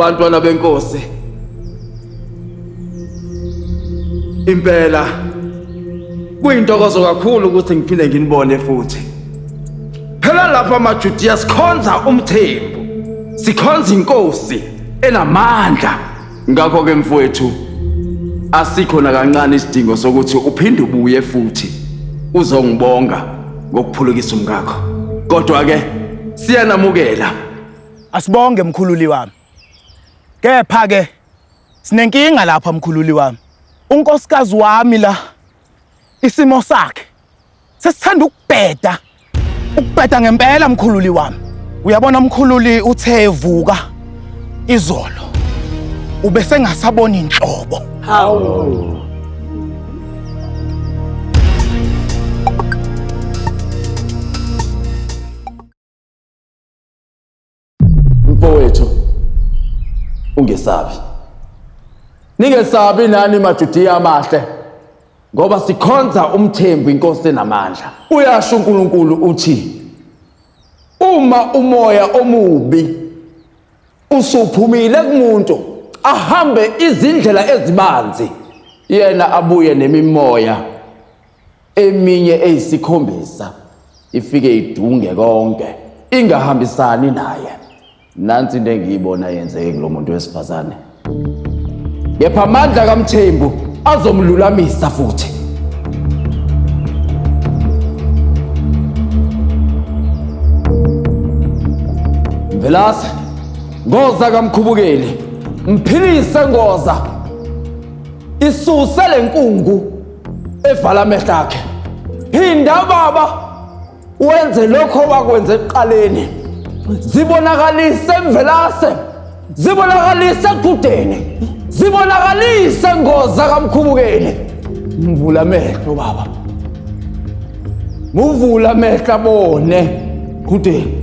Bantwana benkosi, impela kuyintokozo kakhulu ukuthi ngiphinde nginibone futhi. Phela lapha amaJudiya sikhonza umthembu, sikhonza inkosi enamandla. Ngakho-ke mfowethu, asikho nakancane isidingo sokuthi uphinde ubuye futhi uzongibonga ngokuphulukisa umkakho. Kodwa-ke siyanamukela. Asibonge mkhululi wami. Kepha ke sinenkinga lapha mkhululi wami. Unkosikazi wami la isimo sakhe sesithanda ukubheda. Ukubheda ngempela mkhululi wami. Uyabona mkhululi uthe evuka izolo ubesengasaboni inhlobo. Hawu. Mfowethu, ungesabi. Ningesabi nani maJudiya amahle, ngoba sikhonza umthembu inkosi enamandla. Uyasho uNkulunkulu uthi uma umoya omubi usuphumile kumuntu ahambe izindlela ezibanzi, yena abuye nemimoya eminye eyisikhombisa ifike idunge konke ingahambisani naye. Nansi into engiyibona yenzeke kulo muntu wesifazane, kepha amandla kaMthembu azomlulamisa futhi. Mvelase, Ngoza kaMkhubukeli, mphilise Ngoza, isuse lenkungu evala amehlo akhe. Phinda baba wenze lokho wakwenza ekuqaleni, zibonakalise Mvelase, zibonakalise Qhudeni, zibonakalise Ngoza kaMkhubukeli. Mvula amehlo baba, muvula amehlo abone Qhudeni.